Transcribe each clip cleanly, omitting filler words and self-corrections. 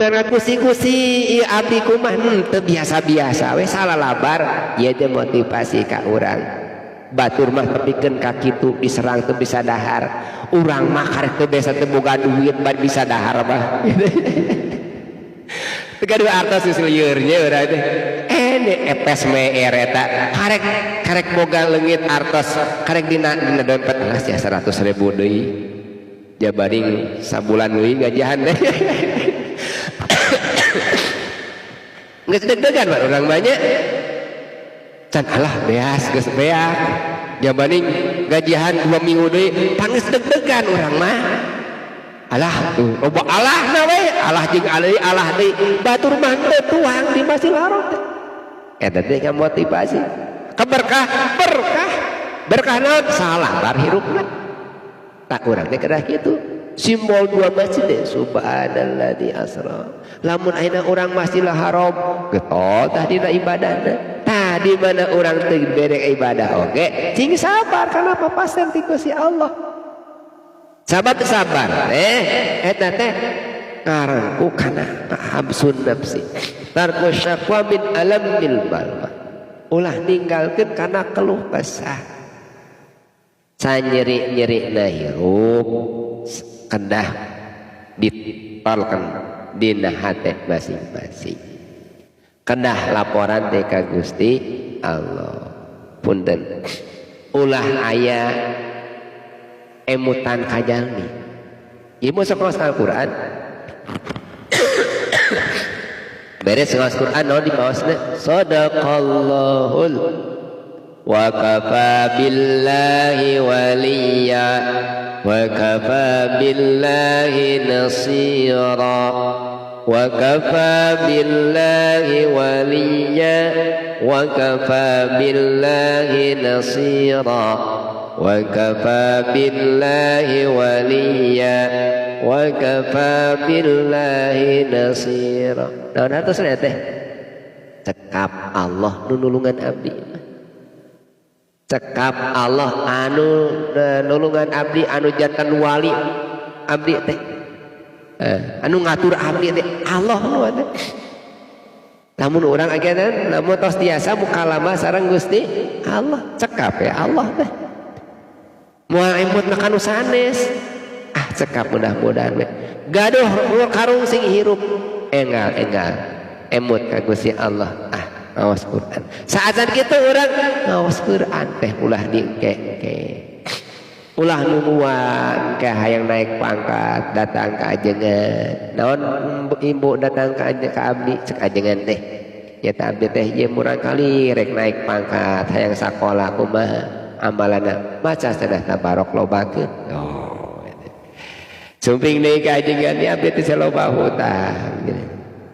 Kusi-kusi ieu abdi kumaha teu biasa-biasa we salalabar ieu teh motivasi ka urang. Batur mah tepikeun ka kitu diserang teu bisa dahar. Urang mah karek teu biasa teu boga duit bad bisa dahar mah. Teu gaduh artos geus lieur nya urang teh. Ini epes meer eta karek karek boga leungit artos karek dina dina dompet geus ya 100.000 deui. Jabaring sabulan deui gajian teh. Geus deg-degan mah urang banyak. Can alah beas geus beak. Jabaning gajian 2 minggu deui panggeus deg-degan urang mah. Alah tuh loba alah na we, alah jeung aleuy alah deui. Batur mah teu tuang di Masjidil Haram teh. Eta teh motivasi. Keberkah, berkah. Berkah naon? Salah bar hirupna. Tak urang teh kedah kitu. Simbol dua masjid deh, subhanalladzi asra. Lamun ayeuna urang Masjidil Haram getol tah dina ibadahna. Tah di mana urang teu bere ibadah oge, cing sabar kana papasen ti Gusti Allah. Sabar sabar eta teh ngarangku kana habsun nafsi. Tarku syakwa min alamil balwa. Ulah ninggalkeun kana keluh kesah. Sanyeri-nyerina hirup kedah ditolkan dina hate masing-masing. Kedah laporan teh ka Gusti Allah. Punten. Ulah aya emutan ka jalmi. Ieu mah sok ngaos Al-Qur'an. Beres ngaos Qur'an naon dimaosna? Sadaqallahul wa kafa billahi waliya wa kafa billahi nasira wa kafa billahi waliya wa kafa billahi nasira wa kafa billahi waliya wa kafa billahi nasira. Naon hartosna teh? Cekap Allah nu nulungan abdi. Cekap Allah anu nulungan abdi, anu jantan wali abdi teh. Anu ngatur abdi teh Allah nu teh. Lamun urang agenan lamun tos tiasa mukalama sareng Gusti Allah, cekap ya Allah teh. Moal emut na kanu sanes. Ah cekap mudah-mudahan we. Gaduh karung sing hirup enggal-enggal emut ka Gusti Allah. Ah ngaos Quran. Saacan kitu urang ngaos Quran teh ulah diengke-engke. Ulah nungguan ke hayang naik pangkat datang ka ajengan. Naon ibu datang ka ajengan ka abdi cek ajengan teh. Ya ta abdi teh ieu murang kali rek naik pangkat hayang sakola kumaha amalanna maca cenah tabarok lobakeun. Oh. Sumping deui ka ajengan ya abdi teh loba hutang.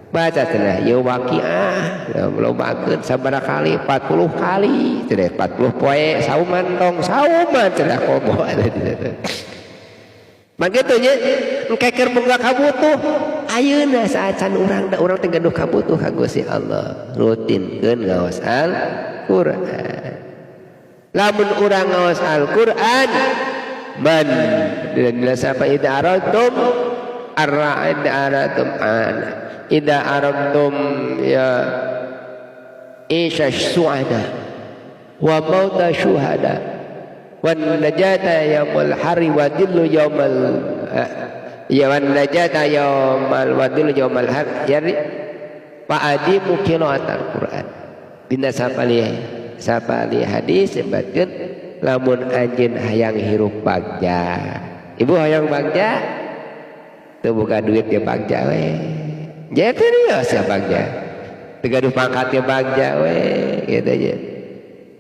Baca cenah ieu waqiah lobakeun sabaraha kali 40 kali cenah 40 poe sauman tong sauman cenah komo. Mangkitu nya engke keur boga kabutuh ayeuna saacan urang da urang teh gaduh kabutuh ka Gusti Allah rutinkeun ngaos Al-Qur'an. Lamun urang ngaos Al-Qur'an man dina sapa idza aradtum arra'id aradtum an idza aradtum ya isha su'ada wa mauta syuhada wan najata yaumul hari wa dillu yaumal ya wan najata yaumal wa dillu yaumal har ya fa adimu qira'atal Qur'an dina sapali hadis sebatkeun lamun anjeun hayang hirup bagja ibu hayang bagja teu boga duit ge bagja we jadi ya siapa bagja teu gaduh pangkat ge bagja we gitu aja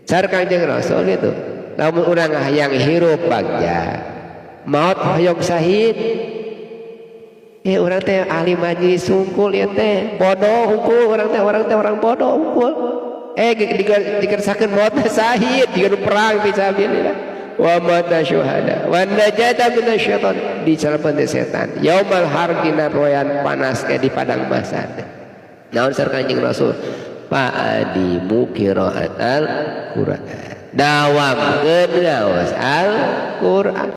sar Kangjeng Rasul gitu lamun urang hayang hirup bagja maot hoyong syahid urang teh ahli majlis sungkul ieu teh bodoh hungkul urang teh orang bodoh hungkul dikersakeun maot syahid digaduh perang fisabilillah wa mata syuhada wa najata minasyaitan dicalapan setan yaumal hargina royan panas ke di padang mahsyar. Naon sar Kanjeng Rasul fa'adimu qira'atal Qur'an dawamkeun ngaos Al-Qur'an.